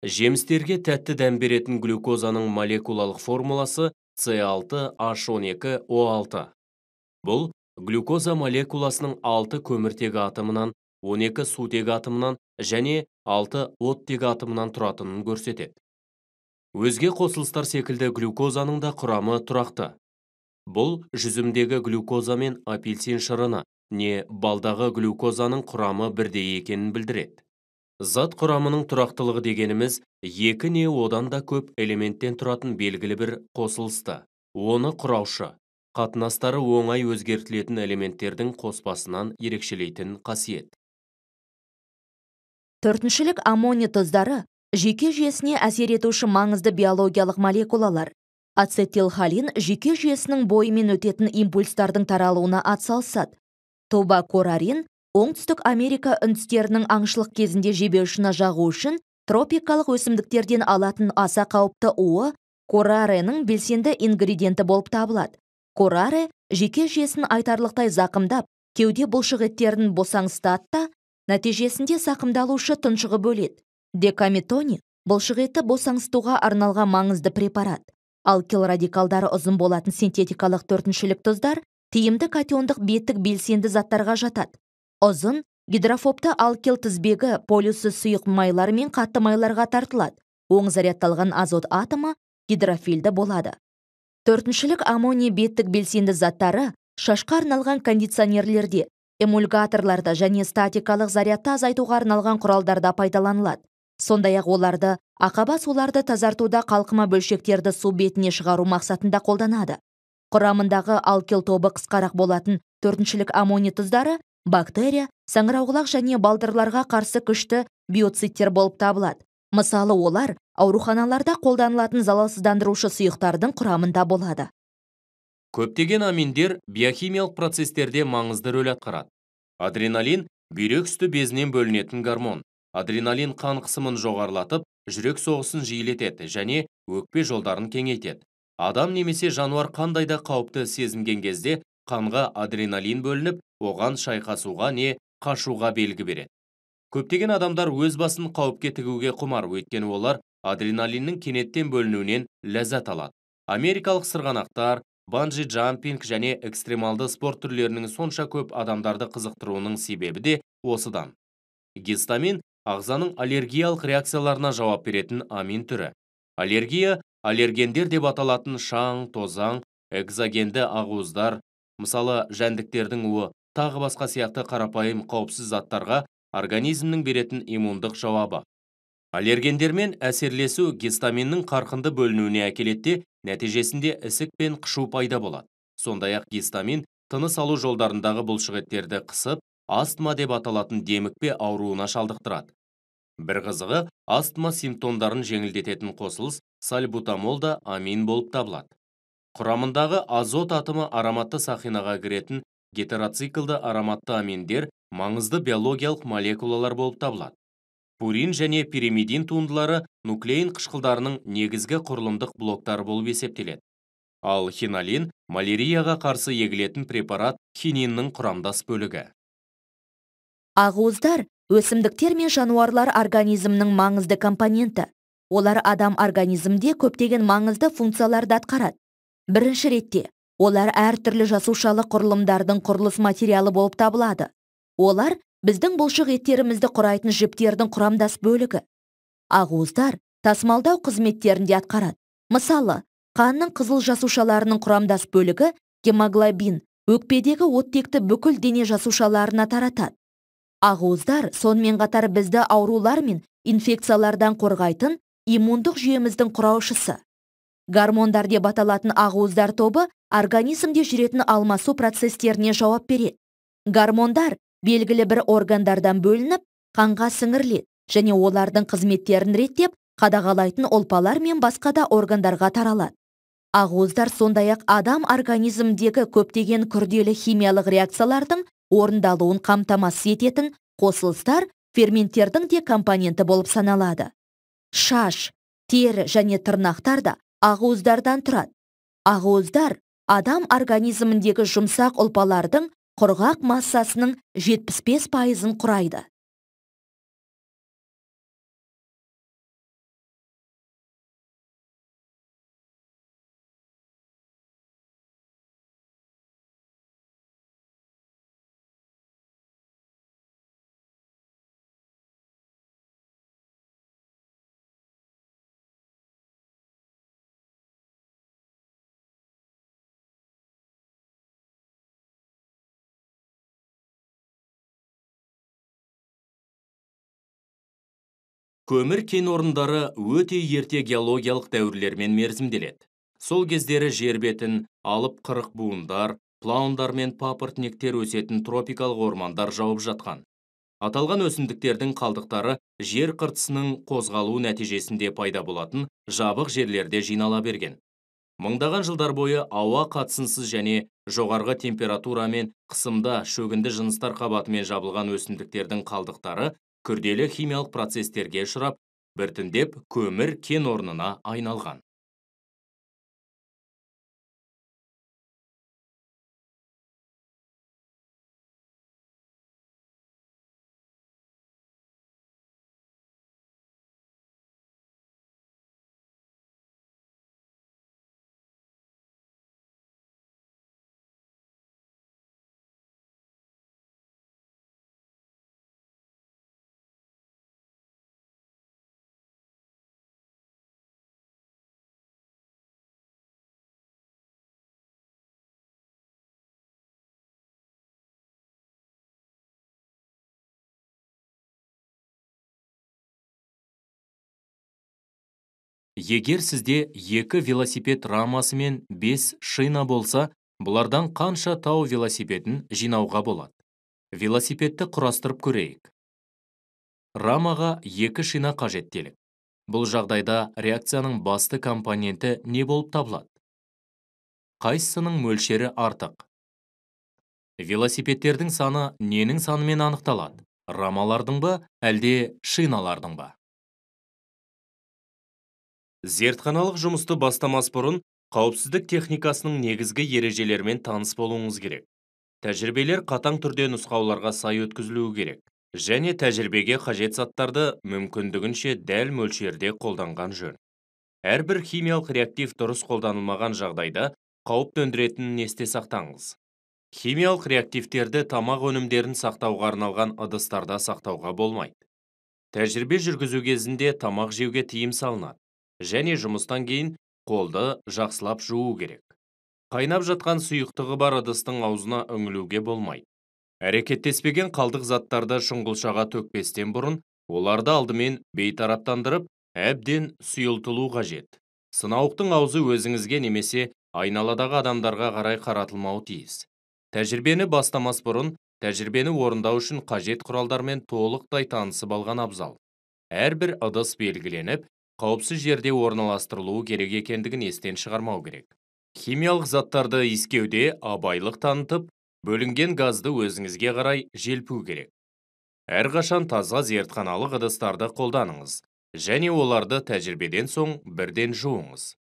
Жемістерге тәтті дәм беретін глюкозаның молекулалық формуласы С6H12O6. Бұл глюкоза молекуласының 6 көміртегі атомынан, 12 сутегі атомынан және 6 оттегі атомынан тұратынын көрсетеді. Өзге қосылыстар секілді глюкозаның да құрамы тұрақты. Бұл жүзімдегі глюкоза мен апельсин шырыны, не балдағы глюкозаның құрамы бірдей екенін білдіреді. Зат құрамының тұрақтылығы дегеніміз екі не одан да көп элементтен тұратын белгілі бір қосылысты, оны құраушы, қатынастары оңай өзгертілетін элементтердің қоспасынан ерекшелейтін қасиет. Төртіншілік аммоний тұздары жүйке жүйесіне әсер етуші маңызды биологиялық молекулалар. Ацетилхолин жүйке жүйесінің бойымен өтетін импульстардың таралуына атсалысады. Тубокурарин Оңтүстік Америка үндістерінің аңшылық кезінде жебе ұшына жағу үшін тропикалық өсімдіктерден алатын аса қауіпті уы кураренің белсенді ингредиенті болып табылады. Кураре жүйке жүйесін айтарлықтай зақымдап, кеуде бұлшық еттерін босаңсытады да, нәтижесінде зақымдалушы тұншығып өледі. Декаметони бұлшық етті босаңсытуға арналған маңызды препарат. Алкил радикалдары ұзын болатын синтетикалық төртіншілік тұздар тиімді катиондық беттік белсенді заттарға жатады. Ұзын гидрофобты алкил тізбегі полюсы сұйық майлар мен қатты майларға тартылады. Оң зарядталған азот атомы гидрофилді болады. Төртіншілік аммоний беттік белсенді заттары шашқа арналған кондиционерлерде, эмульгаторларда және статикалық зарядты азайтуға арналған құралдарда пайдаланылады. Сондай-ақ оларды ақаба суларды тазартуда қалқыма бөлшектерді су бетіне шығару мақсатында қолданады. Құрамындағы алкил тобы қысқарақ болатын төртіншілік аммоний тұздары бактерия, саңырауқұлақ және балдырларға қарсы күшті биоциттер болып табылады. Мысалы, олар ауруханаларда қолданылатын залалсыздандырушы сұйықтардың құрамында болады. Көптеген аминдер биохимиялық процестерде маңызды рөл атқарады. Адреналин бүйрек үсті безінен бөлінетін гормон. Адреналин қан қысымын жоғарылатып, жүрек соғысын жиілетеді және өкпе жолдарын кеңейтеді. Адам немесе жануар қандай да қауіпті сезінген кезде қанға адреналин бөлініп, оған шайқасуға не қашуға белгі береді. Көптеген адамдар өз басын қауіпке тігуге құмар, өйткені олар адреналиннің кенеттен бөлінуінен ләззат алады. Америкалық сырғанақтар, банджи-джампинг және экстремалды спорт түрлерінің сонша көп адамдарды қызықтыруының себебі де осыдан. Гистамин ағзаның аллергиялық реакцияларына жауап беретін амин түрі. Аллергия аллергендер деп аталатын шаң, тозаң, экзогенді ақуыздар, мысалы жәндіктердің уы, тағы басқа сияқты қарапайым қауіпсіз заттарға организмнің беретін иммундық жауабы. Аллергендермен әсерлесу гистаминнің қарқынды бөлінуіне әкеледі, нәтижесінде ісік пен қышу пайда болады. Сондай-ақ гистамин тыныс алу жолдарындағы бұлшықеттерді қысып, астма деп аталатын демікпе ауруына шалдықтырады. Бір қызығы, астма симптомдарын жеңілдететін қосылыс сальбутамол да амин болып табылады. Құрамындағы азот атомы ароматты сақинаға кіретін гетероциклді ароматты аминдер маңызды биологиялық молекулалар болып табылады. Пурин және пиримидин туындылары нуклеин қышқылдарының негізгі құрылымдық блоктары болып есептеледі. Ал хинолин малярияға қарсы егілетін препарат хининнің құрамдас бөлігі. Ақуыздар өсімдіктер мен жануарлар организмінің маңызды компоненті. Олар адам организмде көптеген маңызды функцияларды атқарады. Бірінші ретте, олар әртүрлі жасушалы құрылымдардың құрылыс материалы болып табылады. Олар біздің бұлшық еттерімізді құрайтын жіптердің құрамдас бөлігі. Ақуыздар тасымалдау қызметтерінде атқарады. Мысалы, қанның қызыл жасушаларының құрамдас бөлігі гемоглобин өкпедегі оттекті бүкіл дене жасушаларына таратады. Ақуыздар сонымен қатар бізді аурулар мен инфекциялардан қорғайтын иммундық жүйеміздің құраушысы. Гормондар деп аталатын ақуыздар тобы организмде жүретін алмасу процестеріне жауап береді. Гормондар белгілі бір органдардан бөлініп, қанға сіңіріледі және олардың қызметтерін реттеп, қадағалайтын ұлпалар мен басқа да органдарға таралады. Ақуыздар сондай-ақ адам организмдегі көптеген күрделі химиялық реакциялардың орындалуын қамтамасыз ететін қосылыстар ферменттердің де компоненті болып саналады. Шаш, тері және тырнақтар да ақуыздардан тұрады. Ақуыздар адам организміндегі жұмсақ ұлпалардың құрғақ массасының 75%-ын құрайды. Көмір кен орындары өте ерте геологиялық дәуірлермен мерзімделеді. Сол кездері жер бетін алып қырық буындар, плаундар мен папортниктер өсетін тропикалық ормандар жауып жатқан. Аталған өсімдіктердің қалдықтары жер қыртысының қозғалуы нәтижесінде пайда болатын жабық жерлерде жинала берген. Мыңдаған жылдар бойы ауа қатысынсыз және жоғарғы температура мен қысымда шөгінді жыныстар қабатымен жабылған өсімдіктердің қалдықтары күрделі химиялық процестерге ұшырап, біртіндеп көмір кен орнына айналған. Егер сізде 2 велосипед рамасы мен 5 шина болса, бұлардан қанша тау велосипедін жинауға болады? Велосипедті құрастырып көрейік. Рамаға 2 шина қажет делік. Бұл жағдайда реакцияның басты компоненті не болып табылады? Қайсысының мөлшері артық? Велосипедтердің саны ненің санымен анықталады? Рамалардың ба, әлде шиналардың ба? Зертханалық жұмысты бастамас бұрын қауіпсіздік техникасының негізгі ережелерімен таныс болуыңыз керек. Тәжірибелер қатаң түрде нұсқауларға сай өткізілуі керек және тәжірибеге қажет заттарды мүмкіндігінше дәл мөлшерде қолданған жөн. Әрбір химиялық реактив дұрыс қолданылмаған жағдайда қауіп төндіретінін есте сақтаңыз. Химиялық реактивтерді тамақ өнімдерін сақтауға арналған ыдыстарда сақтауға болмайды. Тәжірибе жүргізу кезінде тамақ жеуге тыйым салынады және жұмыстан кейін қолды жақсылап жуу керек. Қайнап жатқан сұйықтығы бар ыдыстың аузына үңілуге болмайды. Әрекеттеспеген қалдық заттарды шұңғылшаға төкпестен бұрын оларды алдымен бейтараптандырып, әбден сұйылтылу қажет. Сынауықтың аузы өзіңізге немесе айналадағы адамдарға қарай қаратылмауы тиіс. Тәжірибені бастамас бұрын тәжірибені орындау үшін қажет құралдармен толықтай танысып алған абзал. Әрбір ыдыс белгіленіп, қауіпсіз жерде орналастырылуы керек екендігін естен шығармау керек. Химиялық заттарды иіскеуде абайлық танытып, бөлінген газды өзіңізге қарай желпу керек. Әрқашан таза зертханалық ыдыстарды қолданыңыз және оларды тәжірибеден соң бірден жуыңыз.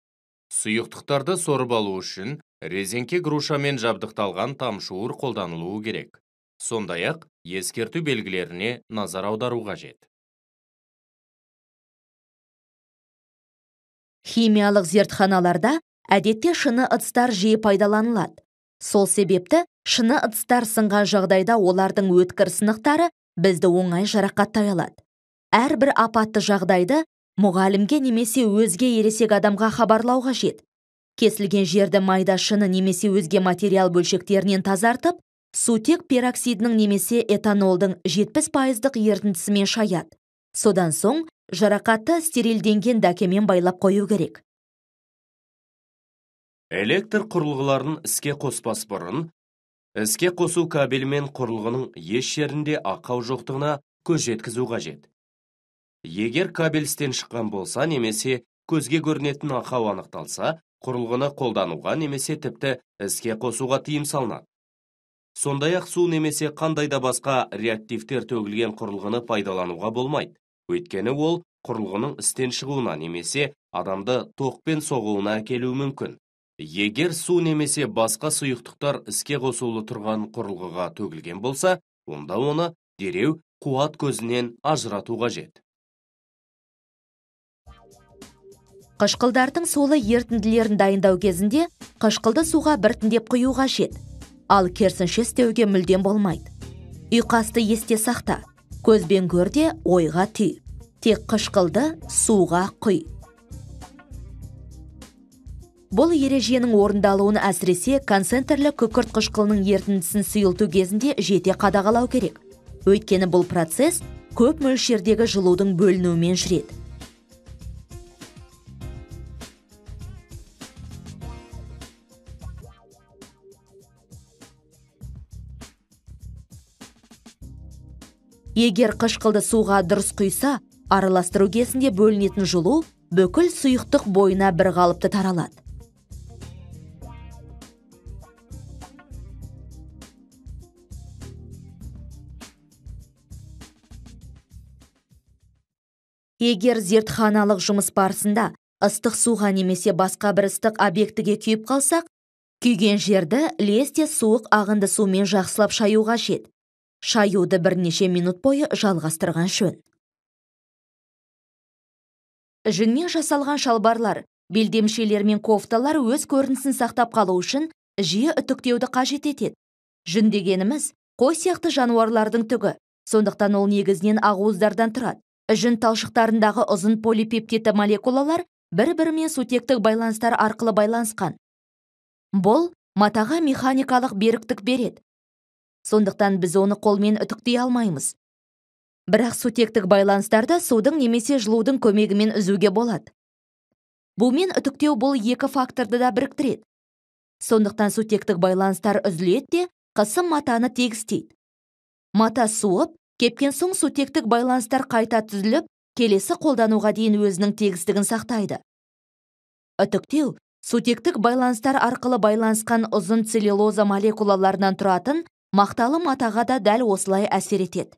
Сұйықтықтарды сорып алу үшін резеңке грушамен жабдықталған тамшуыр қолданылуы керек. Сондай-ақ, ескерту белгілеріне назар аудару қажет. Химиялық зертханаларда әдетте шыны ыдыстар жиі пайдаланылады. Сол себепті шыны ыдыстар сынған жағдайда олардың өткір сынықтары бізді оңай жарақаттай алады. Әрбір апатты жағдайды мұғалімге немесе өзге ересек адамға хабарлау қажет. Кесілген жерді майда шыны немесе өзге материал бөлшектерінен тазартып, сутек пероксидінің немесе этанолдың 70%-дық ерітіндісімен шаяды. Содан соң жарақатты стерилденген дәкемен байлап қою керек. Электр құрылғыларын іске қоспас бұрын, іске қосу кабелімен құрылғының еш жерінде ақау жоқтығына көз жеткізу қажет. Егер кабель істен шыққан болса немесе көзге көрінетін ақау анықталса, құрылғыны қолдануға немесе тіпті іске қосуға тыйым салынады. Сондай-ақ су немесе қандай да басқа реактивтер төгілген құрылғыны пайдалануға болмайды. Өйткені ол құрылғының істен шығуына немесе адамды тоқпен соғуына әкелуі мүмкін. Егер су немесе басқа сұйықтықтар іске қосулы тұрған құрылғыға төгілген болса, онда оны дереу қуат көзінен ажырату қажет. Қышқылдардың сулы ерітінділерін дайындау кезінде қышқылды суға біртіндеп құю қажет. Ал керісінше істеуге мүлдем болмайды. Ұйқасты есте сақта. Көзбен көр де ойға түй. Тек қышқылды суға құй. Бұл ереженің орындалуын әсіресе концентрлі күкірт қышқылының ерітіндісін сұйылту кезінде жете қадағалау керек. Өйткені бұл процесс көп мөлшердегі жылудың бөлінуімен жүреді. Егер қышқылды суға дұрыс құйса, араластыру кезінде бөлінетін жылу бүкіл сұйықтық бойына бір қалыпты таралады. Егер зертханалық жұмыс барысында ыстық суға немесе басқа бір ыстық объектіге күйіп қалсақ, күйген жерді лезде суық ағынды сумен жақсылап шаю қажет. Шаюды бірнеше минут бойы жалғастырған жөн. Жүннен жасалған шалбарлар, белдемшелер мен кофталар өз көрінісін сақтап қалу үшін жиі үтіктеуді қажет етеді. Жүн дегеніміз қой сияқты жануарлардың түгі, сондықтан ол негізінен ақуыздардан тұрады. Жүн талшықтарындағы ұзын полипептидті молекулалар бір-бірімен сутектік байланыстар арқылы байланысқан. Бұл матаға механикалық беріктік береді. Сондықтан біз оны қолмен үтіктей алмаймыз. Бірақ сутектік байланыстарды судың немесе жылудың көмегімен үзуге болады. Бумен үтіктеу бұл екі факторды да біріктіреді. Сондықтан сутектік байланыстар үзіледі де, қысым матаны тегістейді. Мата суып, кепкен соң сутектік байланыстар қайта түзіліп, келесі қолдануға дейін өзінің тегістігін сақтайды. Үтіктеу сутектік байланыстар арқылы байланысқан ұзын целлюлоза молекулаларынан тұратын мақталы матаға да дәл осылай әсер етеді.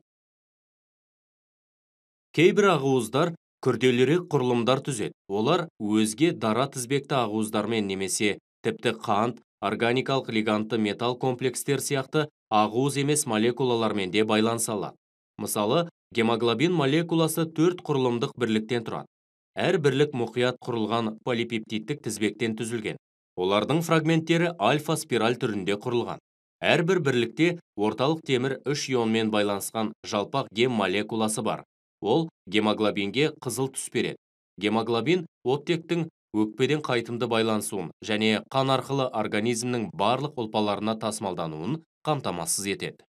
Кейбір ақуыздар күрделірек құрылымдар түзеді. Олар өзге дара тізбекті ақуыздармен немесе тіпті қант, органикалық лигандты металл комплекстер сияқты ақуыз емес молекулалармен де байланыса алады. Мысалы, гемоглобин молекуласы 4 құрылымдық бірліктен тұрады. Әр бірлік мұқият құрылған полипептидтік тізбектен түзілген. Олардың фрагменттері альфа спираль түрінде құрылған. Әрбір бірлікте орталық темір 3 ионмен байланысқан жалпақ гем молекуласы бар. Ол гемоглобинге қызыл түс береді. Гемоглобин оттектің өкпеден қайтымды байланысуын және қан арқылы организмнің барлық ұлпаларына тасымалдануын қамтамасыз етеді.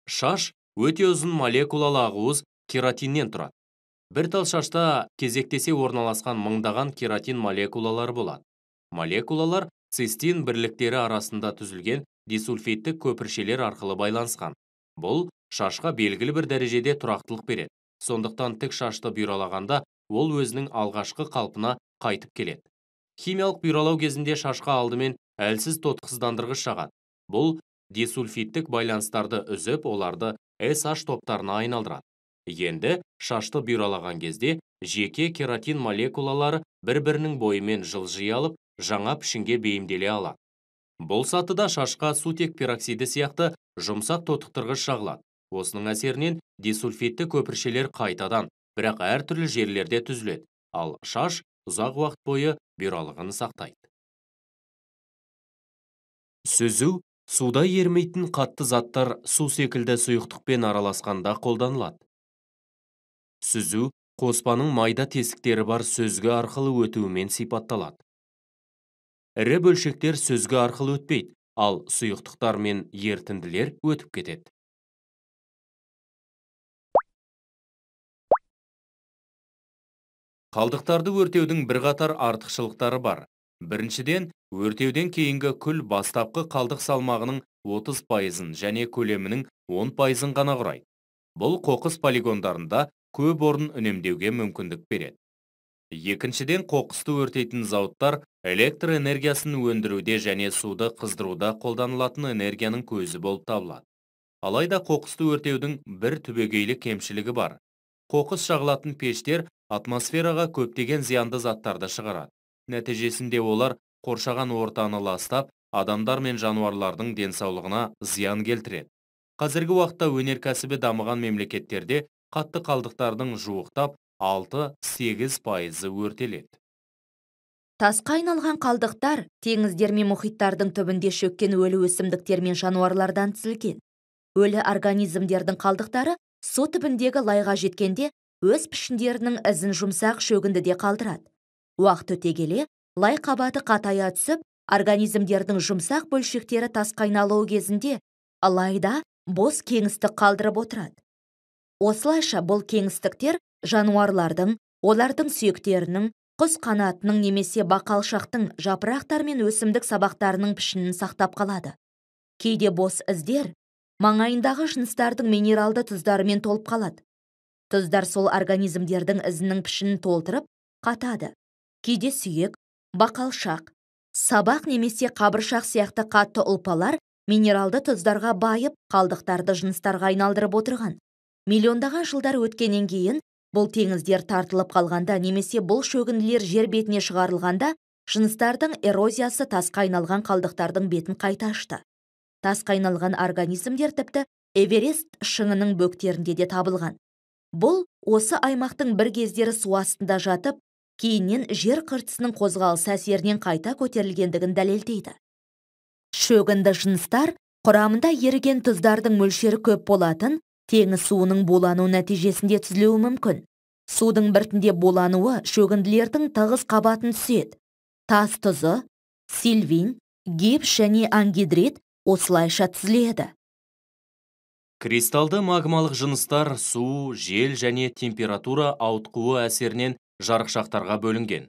Шаш өте ұзын молекулалы ақуыз кератиннен тұрады. Бір тал шашта кезектесе орналасқан мыңдаған кератин молекулалары болады. Молекулалар цистин бірліктері арасында түзілген дисульфидтік көпіршелер арқылы байланысқан. Бұл шашқа белгілі бір дәрежеде тұрақтылық береді. Сондықтан тік шашты бұйралағанда ол өзінің алғашқы қалпына қайтып келеді. Химиялық бұйралау кезінде шашқа алдымен әлсіз тотықсыздандырғыш жағады. Бұл дисульфидтік байланыстарды үзіп, оларды SH топтарына айналдырады. Енді шашты бұйралаған кезде жеке кератин молекулалары бір-бірінің бойымен жылжи алып, жаңа пішінге бейімделе алады. Бұл сатыда шашқа сутек пероксиді сияқты жұмсақ тотықтырғыш жағылады. Осының әсерінен дисульфидті көпіршелер қайтадан, бірақ әртүрлі жерлерде түзіледі, ал шаш ұзақ уақыт бойы бұйралығын сақтайды. Сүзу суда ерімейтін қатты заттар су секілді сұйықтықпен араласқанда қолданылады. Сүзу қоспаның майда тесіктері бар сүзгі арқылы өтуімен сипатталады. Ірі бөлшектер сүзгі арқылы өтпейді, ал сұйықтықтар мен ерітінділер өтіп кетеді. Қалдықтарды өртеудің бірқатар артықшылықтары бар. Біріншіден, өртеуден кейінгі күл бастапқы қалдық салмағының 30%-ын және көлемінің 10%-ын ғана құрайды. Бұл қоқыс полигондарында көп орын үнемдеуге мүмкіндік береді. Екіншіден, қоқысты өртейтін зауыттар электр энергиясын өндіруде және суды қыздыруда қолданылатын энергияның көзі болып табылады. Алайда қоқысты өртеудің бір түбегейлі кемшілігі бар. Қоқыс жағылатын пештер атмосфераға көптеген зиянды заттарды шығарады. Нәтижесінде олар қоршаған ортаны ластап, адамдар мен жануарлардың денсаулығына зиян келтіреді. Қазіргі уақытта өнеркәсібі дамыған мемлекеттерде қатты қалдықтардың жуықтап 6-8% өртеледі. Тасқа айналған қалдықтар теңіздер мен мұхиттардың түбінде шөккен өлі өсімдіктер мен жануарлардан түзілген. Өлі организмдердің қалдықтары су түбіндегі лайға жеткенде өз пішіндерінің ізін жұмсақ шөгіндіде қалдырады. Уақыт өте келе, лай қабаты қатая түсіп, организмдердің жұмсақ бөлшектері тасқа айналуы кезінде лайда бос кеңістік қалдырып отырады. Осылайша бұл кеңістіктер жануарлардың, олардың сүйектерінің, құс қанатының немесе бақалшақтың жапырақтар мен өсімдік сабақтарының пішінін сақтап қалады. Кейде бос іздер маңайындағы жыныстардың минералды тұздарымен толып қалады. Тұздар сол организмдердің ізінің пішінін толтырып, қатады. Кейде сүйек, бақалшақ, сабақ немесе қабыршақ сияқты қатты ұлпалар минералды тұздарға байып, қалдықтарды жыныстарға айналдырып отырған. Миллиондаған жылдар өткеннен кейін бұл теңіздер тартылып қалғанда немесе бұл шөгінділер жер бетіне шығарылғанда жыныстардың эрозиясы тасқа айналған қалдықтардың бетін қайта ашты. Тасқа айналған организмдер тіпті Эверест шыңының бөктерінде де табылған. Бұл осы аймақтың бір кездері су астында жатып, кейіннен жер қыртысының қозғалысы әсерінен қайта көтерілгендігін дәлелдейді. Шөгінді жыныстар құрамында еріген тұздардың мөлшері көп болатын теңіз суының булану нәтижесінде түзілуі мүмкін. Судың біртіндеп булануы шөгінділердің тығыз қабатын түзеді. Тас тұзы, сильвин, гипс және ангидрит осылайша түзіледі. Кристалды магмалық жыныстар су, жел және температура ауытқуы әсерінен жарықшақтарға бөлінген.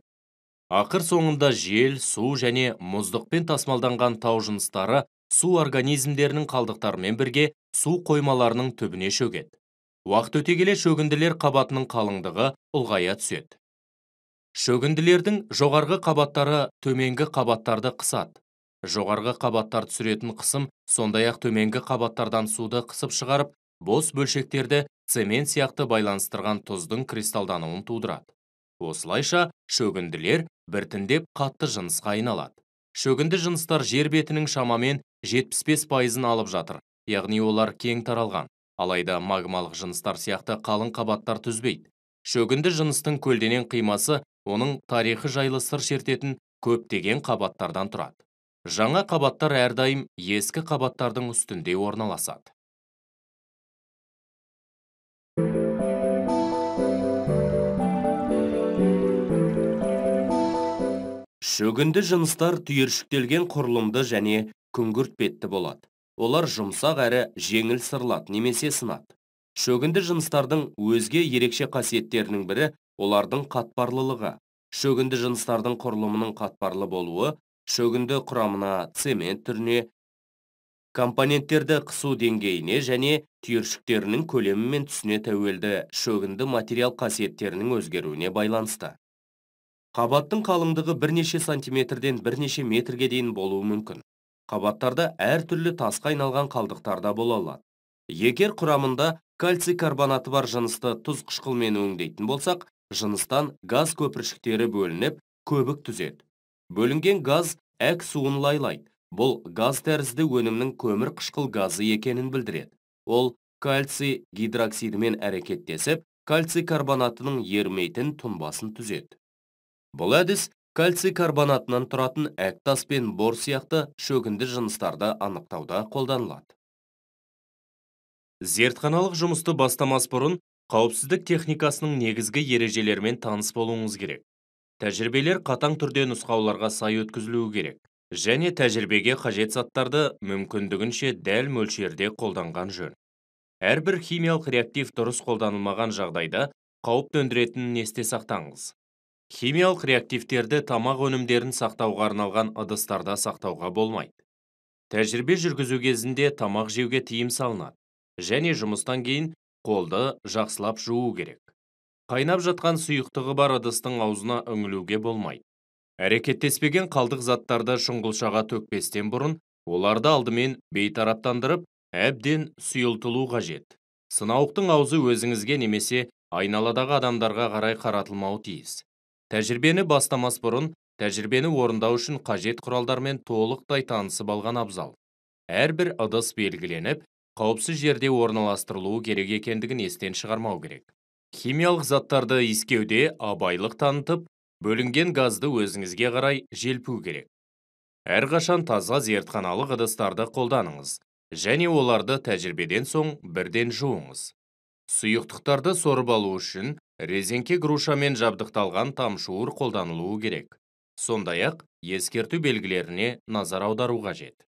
Ақыр соңында жел, су және мұздықпен тасымалданған тау жыныстары су организмдерінің қалдықтарымен бірге су қоймаларының түбіне шөгеді. Уақыт өте келе шөгінділер қабатының қалыңдығы ұлғая түседі. Шөгінділердің жоғарғы қабаттары төменгі қабаттарды қысады. Жоғарғы қабаттар түсіретін қысым сондай-ақ төменгі қабаттардан суды қысып шығарып, бос бөлшектерді цемент сияқты байланыстырған тұздың кристалдануын тудырады. Осылайша шөгінділер біртіндеп қатты жынысқа айналады. Шөгінді жыныстар жер бетінің шамамен 75%-ын алып жатыр, яғни олар кең таралған. Алайда магмалық жыныстар сияқты қалың қабаттар түзбейді. Шөгінді жыныстың көлденең қимасы оның тарихы жайлы сыр шертетін көптеген қабаттардан тұрады. Жаңа қабаттар әрдайым ескі қабаттардың үстінде орналасады. Шөгінді жыныстар түйіршіктелген құрылымды және күңгірт бетті болады. Олар жұмсақ әрі жеңіл сырылады немесе сынады. Шөгінді жыныстардың өзге ерекше қасиеттерінің бірі олардың қатпарлылығы. Шөгінді жыныстардың құрылымының қатпарлы болуы шөгінді құрамына цемент түріне, компоненттерді қысу деңгейіне және түйіршіктерінің көлемі мен түсіне тәуелді шөгінді материал қасиеттерінің өзгеруіне байланысты. Қабаттың қалыңдығы бірнеше сантиметрден бірнеше метрге дейін болуы мүмкін. Қабаттарда әртүрлі тасқа айналған қалдықтар да бола алады. Егер құрамында кальций карбонаты бар жынысты тұз қышқылмен өңдейтін болсақ, жыныстан газ көпіршіктері бөлініп, көбік түзеді. Бөлінген газ әк суын лайлайды. Бұл газ тәрізді өнімнің көмір қышқыл газы екенін білдіреді. Ол кальций гидроксидімен әрекеттесіп, кальций карбонатының ерімейтін тұнбасын түзеді. Бұл әдіс кальций карбонатынан тұратын әктас пен бор сияқты шөгінді жыныстарды анықтауда қолданылады. Зертханалық жұмысты бастамас бұрын қауіпсіздік техникасының негізгі ережелерімен таныс болуыңыз керек. Тәжірибелер қатаң түрде нұсқауларға сай өткізілуі керек және тәжірибеге қажет заттарды мүмкіндігінше дәл мөлшерде қолданған жөн. Әрбір химиялық реактив дұрыс қолданылмаған жағдайда қауіп төндіретінін есте сақтаңыз. Химиялық реактивтерді тамақ өнімдерін сақтауға арналған ыдыстарда сақтауға болмайды. Тәжірибе жүргізу кезінде тамақ жеуге тыйым салынады және жұмыстан кейін қолды жақсылап жуу керек. Қайнап жатқан сұйықтығы бар ыдыстың аузына үңілуге болмайды. Әрекеттеспеген қалдық заттарды шұңғылшаға төкпестен бұрын оларды алдымен бейтараптандырып, әбден сұйылтылу қажет. Сынауықтың аузы өзіңізге немесе айналадағы адамдарға қарай қаратылмауы тиіс. Тәжірибені бастамас бұрын тәжірибені орындау үшін қажет құралдармен толықтай танысып алған абзал. Әрбір ыдыс белгіленіп, қауіпсіз жерде орналастырылуы керек екендігін естен шығармау керек. Химиялық заттарды иіскеуде абайлық танытып, бөлінген газды өзіңізге қарай желпу керек. Әрқашан таза зертханалық ыдыстарды қолданыңыз және оларды тәжірибеден соң бірден жуыңыз. Сұйықтықтарды сорып алу үшін резеңке грушамен жабдықталған тамшуыр қолданылуы керек. Сондай-ақ ескерту белгілеріне назар аудару қажет.